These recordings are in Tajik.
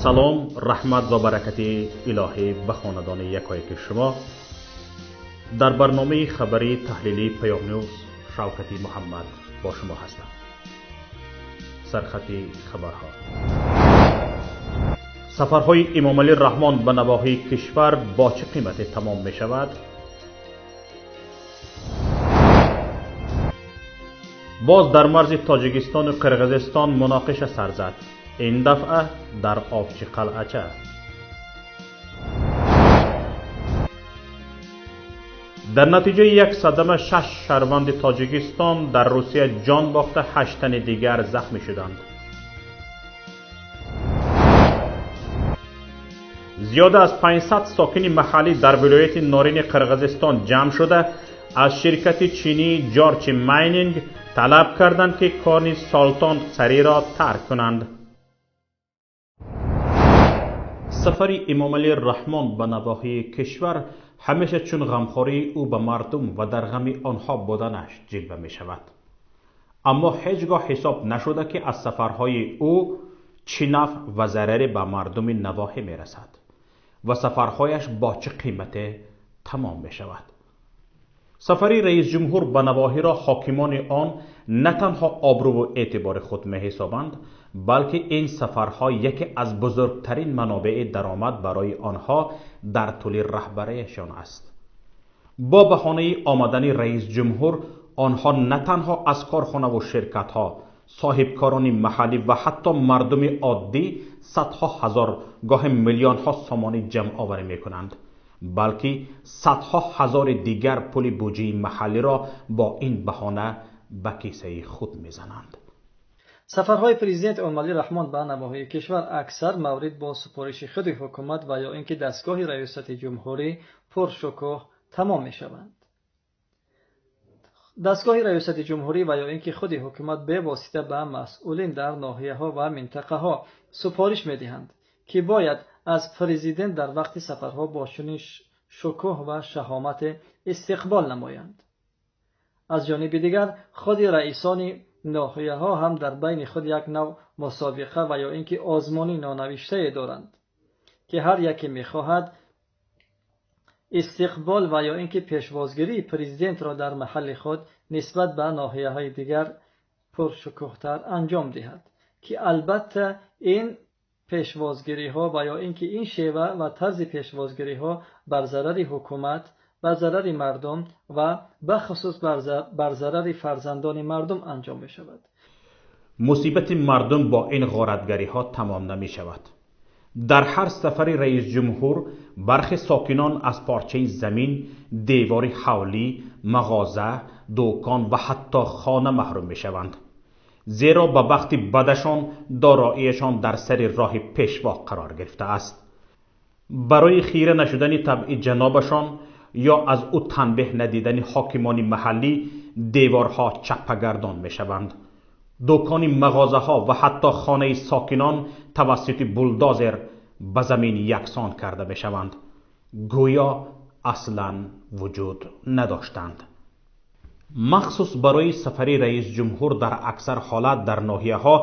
Салом, раҳмат ва баракати илоҳӣ ба хонадони якояки шумо. Дар барномаи хабарии таҳлилии Паём Ньюз Шавкати Муҳаммад бо шумо ҳастам. Сархати хабарҳо. Сафарҳои Эмомалӣ Раҳмон ба навоҳии кишвар бо чӣ қимате тамом мешавад? Боз дар марзи Тоҷикистону Қирғизистон муноқиша сар зад. Ин дафъа дар Овчи қалъача. Дар натиҷаи як садама 6 шаҳрванди Тоҷикистон дар Русия ҷон бохта, 8 тани дигар захмӣ шуданд. Зиёда аз 500 сокини маҳаллӣ дар вилояти Норини Қирғизистон ҷамъ шуда аз ширкати чинии Ҷорчи Майнинг талаб карданд, ки кони Солтон Сариро тарк кунанд. Сафари Эмомалӣ Раҳмон ба навоҳии кишвар ҳамеша чун ғамхории ӯ ба мардум ва дар ғами онҳо буданаш ҷилва мешавад. Аммо ҳеҷ гоҳ ҳисоб нашуда, ки аз сафарҳои ӯ чӣ нафъ ва зараре ба мардуми навоҳӣ мерасад ва сафарҳояш бо чӣ қимате тамом мешавад. Сафари раисҷумҳур ба навоҳиро ҳокимони он на танҳо обрӯву эътибори худ меҳисобанд, балки ин сафарҳо яке аз бузургтарин манобеи даромад барои онҳо дар тӯли раҳбарияшон аст. Бо баҳонаи омадани раисҷумҳур онҳо на танҳо аз корхонаву ширкатҳо, соҳибкорони маҳаллӣ ва ҳатто мардуми оддӣ садҳо ҳазор, гоҳе миллионҳо сомонӣ ҷамъоварӣ мекунанд, балки садҳо ҳазори дигар пули буҷаи маҳаллиро бо ин баҳона ба кисаи худ мезананд. Сафарҳои президент Эмомалӣ Раҳмон ба навоҳии кишвар аксар маврид бо супориши худи ҳукумат ва ё ин ки дастгоҳи раёсати ҷумҳурӣ пуршукӯҳ тамом мешаванд. Дастгоҳи раёсати ҷумҳурӣ ва ё ин ки худи ҳукумат бевосита ба масъулин дар ноҳияҳо ва минтақаҳо супориш медиҳанд, ки бояд аз президент дар вақти сафарҳо бо чунин шукӯҳ ва шаҳомат истиқбол намоянд. Аз ҷониби дигар худи раисони ноҳияҳо ҳам дар байни худ як нав мусобиқа ва ё ин ки озмони нонавиштае доранд, ки ҳар яке мехоҳад истиқбол ва ё ин ки пешвозгирии президентро дар маҳалли худ нисбат ба ноҳияҳои дигар пуршукӯҳтар анҷом диҳад, ки албатта ин пешвозгириҳо ва ё ин ки ин шева ва тарзи пешвозгириҳо бар зарари ҳукумат, бар зарари мардум ва бахусус бар зарари фарзандони мардум анҷом мешавад. Мусибати мардум бо ин ғоратгариҳо тамом намешавад. Дар ҳар сафари раисҷумҳур бархе сокинон аз порчаи замин, девори ҳавлӣ, мағоза, дӯкон ва ҳатто хона маҳрум мешаванд, зеро ба бахти бадашон дороиашон дар сари роҳи пешво қарор гирифтааст. Барои хира нашудани табъи ҷанобашон ё аз ӯ танбеҳ надидани ҳокимони маҳаллӣ деворҳо чаппагардон мешаванд. Дӯкони мағозаҳо ва ҳатто хонаи сокинон тавассути булдозер ба замин яксон карда мешаванд, гӯё аслан вуҷуд надоштанд. Махсус барои сафари раисҷумҳур дар аксар ҳолат дар ноҳияҳо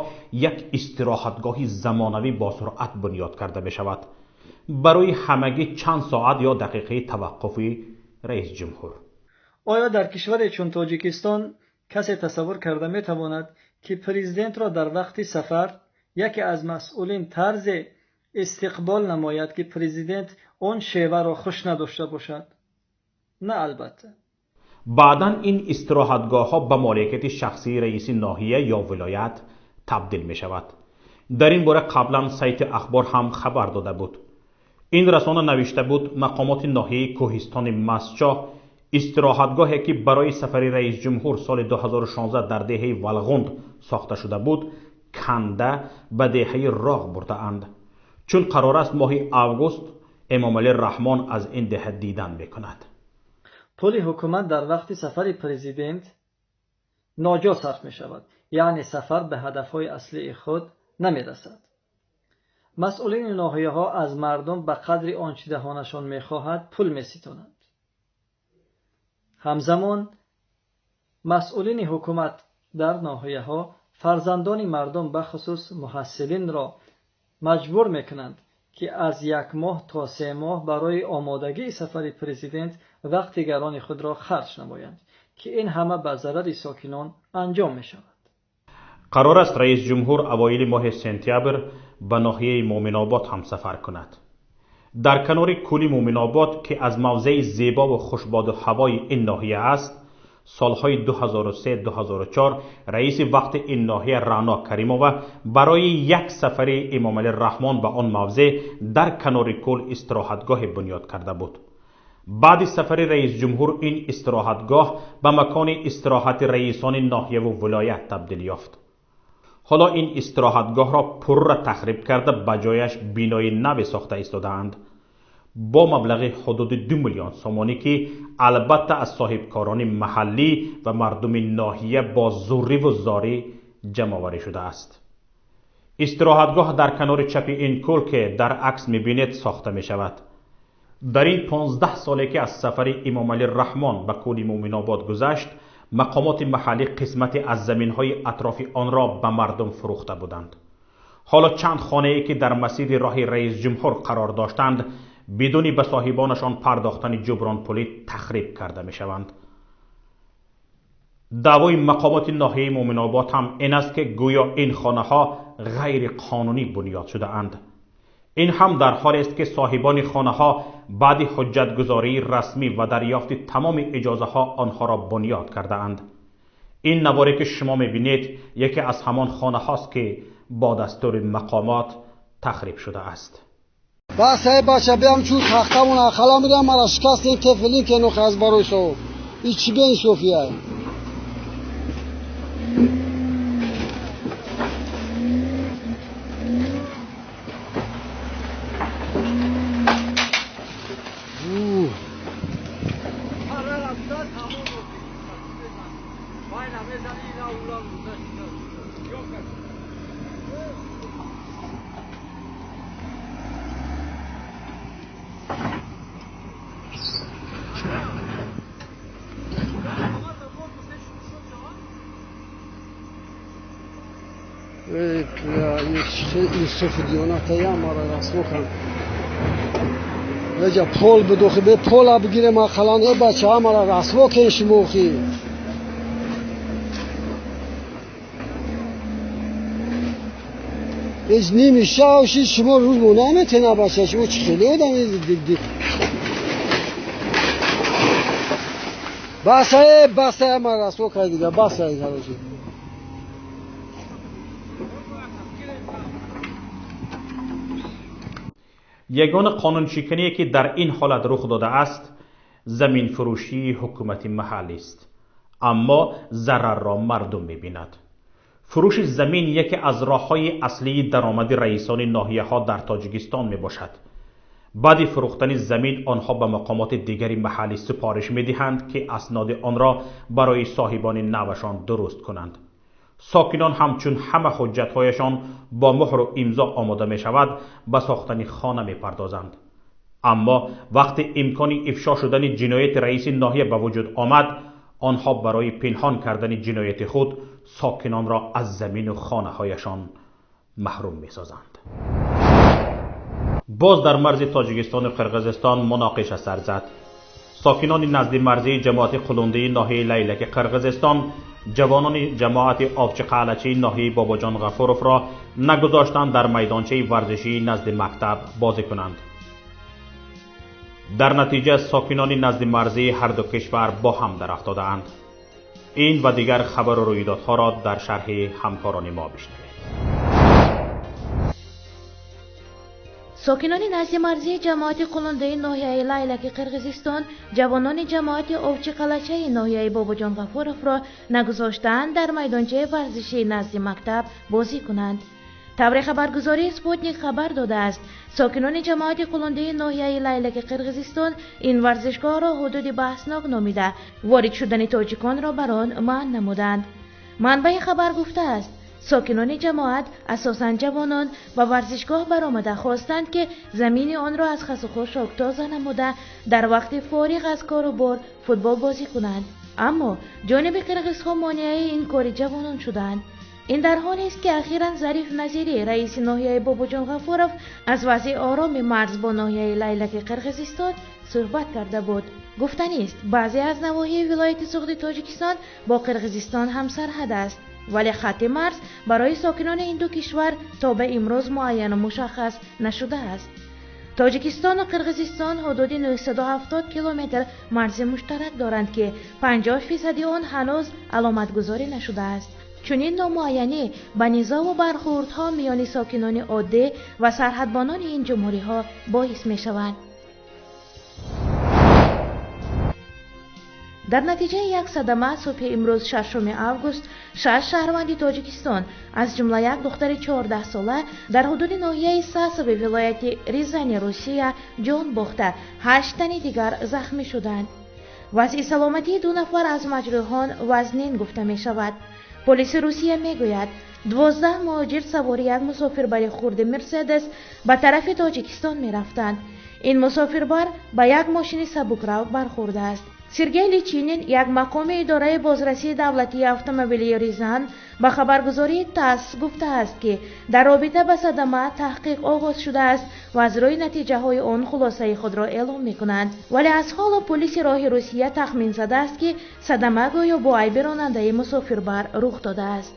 як истироҳатгоҳи замонавӣ бо суръат бунёд карда мешавад барои ҳамагӣ чанд соат ё дақиқаи таваққуфи раисҷумҳур. Оё дар кишваре чун Тоҷикистон касе тасаввур карда метавонад, ки президентро дар вақти сафар яке аз масъулин тарзе истиқбол намояд, ки президент он шеваро хуш надошта бошад? На, албатта. Баъдан ин истироҳатгоҳҳо ба моликияти шахсии раиси ноҳия ё вилоят табдил мешавад. Дар ин бора қаблан сайти Ахбор ҳам хабар дода буд. Ин расона навишта буд, мақомоти ноҳияи кӯҳистони Мастчоҳ истироҳатгоҳе, ки барои сафари раисҷумҳур соли 2016 дар деҳаи Валғунд сохта шуда буд, канда ба деҳаи Роғ бурдаанд, чун қарор аст моҳи август Эмомалӣ Раҳмон аз ин деҳа дидан мекунад. Пули ҳукумат дар вақти сафари президент ноҷо сарф мешавад, яъне сафар ба ҳадафҳои аслии худ намерасад. Масъулини ноҳияҳо аз мардум ба қадри он чӣ даҳонашон мехоҳад пул меситонанд. Ҳамзамон масъулини ҳукумат дар ноҳияҳо фарзандони мардум, бахусус муҳассилинро маҷбур мекунанд, ки аз 1 моҳ то 3 моҳ барои омодагии сафари президент вақти гарони худро харҷ намоянд, ки ин ҳама ба зарари сокинон анҷом мешавад. Қарор аст раис ҷумҳур авоили моҳи сентябр ба ноҳияи Муъминобод ҳам сафар кунад. Дар канори кӯли Муъминобод, ки аз мавзеи зебову хушбоду ҳавои ин ноҳия аст, солҳои 2003-2004 раиси вақти ин ноҳия Раъно Каримова барои як сафари Эмомалӣ Раҳмон ба он мавзеъ дар канори кӯл истироҳатгоҳе бунёд карда буд. Баъди сафари раисҷумҳур ин истироҳатгоҳ ба макони истироҳати раисони ноҳияву вилоят табдил ёфт. Ҳоло ин истироҳатгоҳро пурра тахриб карда ба ҷояш бинои наве сохта истодаанд бо маблағи ҳудуди 2 миллион сомонӣ, ки албатта аз соҳибкорони маҳаллӣ ва мардуми ноҳия бо зурриву зорӣ ҷамъоварӣ шудааст. Истироҳатгоҳ дар канори чапи ин кӯл, ки дар акс мебинед, сохта мешавад. Дар ин 15 соле, ки аз сафари Эмомалӣ Раҳмон ба кӯли Муъминобод гузашт, мақомоти маҳаллӣ қисмате аз заминҳои атрофи онро ба мардум фурӯхта буданд. Ҳоло чанд хонае, ки дар масири роҳи раисҷумҳур қарор доштанд, бидуни ба соҳибонашон пардохтани ҷубронпулӣ тахриб карда мешаванд. Даъвои мақомоти ноҳияи Муъминобод ҳам ин аст, ки гӯё ин хонаҳо ғайриқонунӣ бунёд шудаанд. Ин ҳам дар ҳолест, ки соҳибони хонаҳо баъди ҳуҷҷатгузории расмӣ ва дарёфти тамоми иҷозаҳо онҳоро бунёд кардаанд. Ин наворе, ки шумо мебинед, яке аз ҳамон хонаҳост, ки бо дастури мақомот тахриб шудааст. Бас эй бача, биям чун тахтамон ахала мирам, мара шикастем, тефлин кенох аз барои соҳиб. И чӣ беинсофия? Еҷа пол бидохи, бе пола бигирем ақаллан, э бача, мара расво кен шумохи. Ҳеҷ ними шавши шумо рӯз мо наметена бача, шумо чӣ хеле одами. Баса, э баса, мара расво кай дига, баса, короче. Ягона қонуншикание, ки дар ин ҳолат рух додааст, заминфурӯшии ҳукумати маҳаллист, аммо зарарро мардум мебинад. Фурӯши замин яке аз роҳҳои аслии даромади раисони ноҳияҳо дар Тоҷикистон мебошад. Баъди фурӯхтани замин онҳо ба мақомоти дигари маҳаллӣ супориш медиҳанд, ки асноди онро барои соҳибони навашон дуруст кунанд. Сокинон ҳамчун ҳама ҳуҷҷатҳояшон бо муҳру имзо омода мешавад, ба сохтани хона мепардозанд. Аммо вақте имкони ифшо шудани ҷинояти раиси ноҳия ба вуҷуд омад, онҳо барои пинҳон кардани ҷинояти худ сокинонро аз замину хонаҳояшон маҳрум месозанд. Боз дар марзи Тоҷикистону Қирғизистон муноқиша сар зад. Сокинони назди марзии ҷамоати Қулундии ноҳияи Лайлаки Қирғизистон ҷавонони ҷамоати Овчиқаълачии ноҳияи Бобоҷон Ғафуровро нагузоштанд дар майдончаи варзишии назди мактаб бозӣ кунанд. Дар натиҷа сокинони назди марзии ҳарду кишвар бо ҳам дар афтодаанд. Ин ва дигар хабару рӯйдодҳоро дар шарҳи ҳамкорони мо бишнавед. Сокинони назди марзии ҷамоати Қулундаи ноҳияи Лайлаки Қирғизистон ҷавонони ҷамоати Овчиқалачаи ноҳияи Бобоҷон Ғафуровро нагузоштаанд дар майдончаи варзишии назди мактаб бозӣ кунанд. Тавре хабаргузории Спутник хабар додааст, сокинони ҷамоати Қулундаи ноҳияи Лайлаки Қирғизистон ин варзишгоҳро ҳудуди баҳснок номида, ворид шудани тоҷиконро бар он манъ намуданд. Манбаи хабар гуфтааст, сокинони ҷамоат, асосан ҷавонон, ба варзишгоҳ баромада хостанд, ки замини онро аз хасу хушок тоза намуда, дар вақти фориғ аз кору бор футбол бозӣ кунанд. Аммо ҷониби қирғизҳо монеаи ин кори ҷавонон шуданд. Ин дар ҳолест, ки ахиран Зариф Назирӣ, раиси ноҳияи Бобоҷон Ғафуров, аз вазъи ороми марз бо ноҳияи Лайлаки Қирғизистон суҳбат карда буд. Гуфтанист, баъзе аз навоҳии вилояти Суғди Тоҷикистон бо Қирғизистон ҳамсарҳад аст, вале хатти марз барои сокинони ин ду кишвар то ба имрӯз муайяну мушаххас нашудааст. Тоҷикистону Қирғизистон ҳудуди 970 километр марзи муштарак доранд, ки 50% он ҳанӯз аломатгузорӣ нашудааст. Чунин номуайянӣ ба низову бархӯрдҳо миёни сокинони оддӣ ва сарҳадбонони ин ҷумҳуриҳо боис мешаванд. Дар натиҷаи як садама субҳи имрӯз 6 август 6 шаҳрванди Тоҷикистон, аз ҷумла як духтари 14-сола, дар ҳудуди ноҳияи Сасови вилояти Рязани Русия ҷон бохта, 8 тани дигар захмӣ шуданд. Вазъи саломатии 2 нафар аз маҷрӯҳон вазнин гуфта мешавад. Полиси Русия мегӯяд, 12 муҳоҷир савори як мусофирбари хурди Мерседес ба тарафи Тоҷикистон мерафтанд. Ин мусофирбар ба як мошини сабукрав бархӯрдааст. Сергей Личинин, як мақоми идораи бозрасии давлатии автомобилии Рязан, ба хабаргузории ТАСС гуфтааст, ки дар робита ба садама таҳқиқ оғоз шудааст ва аз рӯи натиҷаҳои он хулосаи худро эълом мекунанд. Вале аз ҳоло полиси роҳи Русия тахмин задааст, ки садама гӯё бо айби ронандаи мусофирбар рух додааст.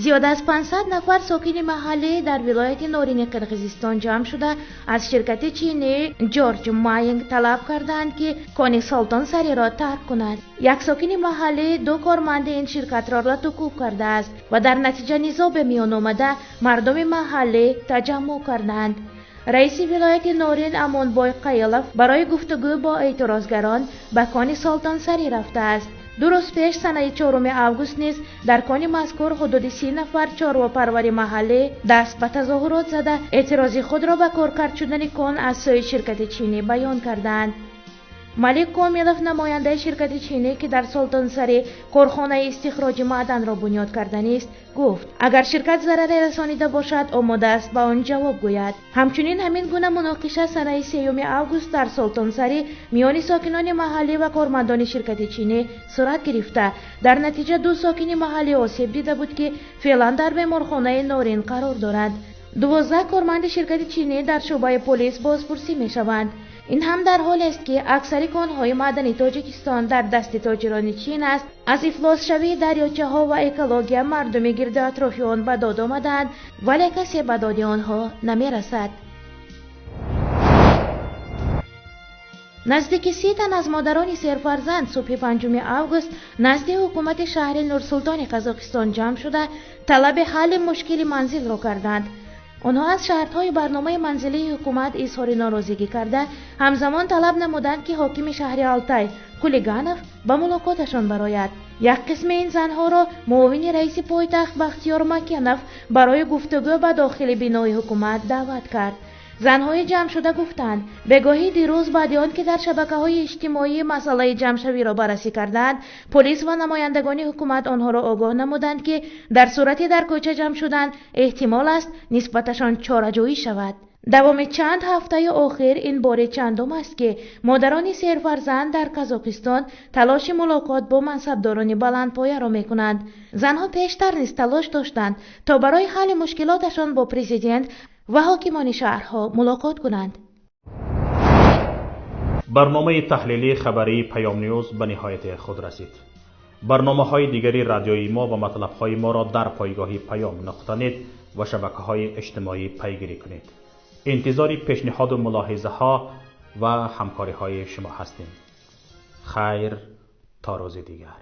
Зиёда аз 500 нафар сокини маҳаллӣ дар вилояти Норини Қирғизистон ҷамъ шуда аз ширкати чинӣ Ҷорҷ Майнг талаб карданд, ки кони Солтонсариро тарк кунад. Як сокини маҳаллӣ ду корманди ин ширкатро латукӯб кардааст ва дар натиҷа низо ба миён омада мардуми маҳаллӣ таҷаммӯъ карданд. Раиси вилояти Норин Амонбой Қайилов барои гуфтугӯ бо эътирозгарон ба кони Солтонсарӣ рафтааст. Ду рӯз пеш санаи 4 август низ дар кони мазкур ҳудуди 30 нафар чорвопарвари маҳаллӣ даст ба тазоҳурот зада эътирози худро ба коркард шудани кон аз сӯи ширкати чинӣ баён карданд. Малик Комилов, намояндаи ширкати чинӣ, ки дар Солтонсарӣ корхонаи истихроҷи маъданро бунёд карданист, гуфт, агар ширкат зараре расонида бошад, омода аст ба он ҷавоб гӯяд. Ҳамчунин ҳамин гуна муноқиша санаи 3 август дар Солтонсарӣ миёни сокинони маҳаллӣ ва кормандони ширкати чинӣ сурат гирифта. Дар натиҷа ду сокини маҳаллӣ осеб дида буд, ки феълан дар беморхонаи Норин қарор доранд. 12 корманди ширкати чинӣ дар шӯъбаи полис бозпурсӣ мешаванд. Ин ҳам дар ҳолест, ки аксари конҳои маъдани Тоҷикистон дар дасти тоҷирони Чин аст. Аз ифлосшавии дарёчаҳо ва экология мардуми гирду атрофи он ба дод омадаанд, вале касе ба доди онҳо намерасад. Наздики 30 тан аз модарони серфарзанд субҳи 5 август назди ҳукумати шаҳри Нурсултони Қазоқистон ҷамъ шуда талаби ҳалли мушкили манзилро карданд. Онҳо аз шартҳои барномаи манзилии ҳукумат изҳори норозигӣ карда, ҳамзамон талаб намуданд, ки ҳокими шаҳри Алтай Кулиганов ба мулоқоташон барояд. Як қисми ин занҳоро муовини раиси пойтахт Бахтиёр Макенов барои гуфтугӯ ба дохили бинои ҳукумат даъват кард. Занҳои ҷамъшуда гуфтанд, бегоҳӣ дирӯз баъди он ки дар шабакаҳои иҷтимоӣ масъалаи ҷамъшавиро баррасӣ карданд, полис ва намояндагони ҳукумат онҳоро огоҳ намуданд, ки дар сурати дар кӯча ҷамъ шудан эҳтимол аст нисбаташон чораҷӯӣ шавад. Давоми чанд ҳафтаи охир ин бори чандум аст, ки модарони серфарзанд дар Қазоқистон талоши мулоқот бо мансабдорони баландпояро мекунанд. Занҳо пештар низ талош доштанд, то барои ҳалли мушкилоташон бо президент ва ҳокимони шаҳрҳо мулоқот кунанд. Барномаи таҳлилии хабарии Паём Ньюз ба ниҳояти худ расид. Барномаҳои дигари радиои мо ва матлабҳои моро дар пойгоҳи payam.net ва шабакаҳои иҷтимоӣ пайгирӣ кунед. Интизори пешниҳоду мулоҳизаҳо ва ҳамкориҳои шумо ҳастем. Хайр, то рӯзи дигар.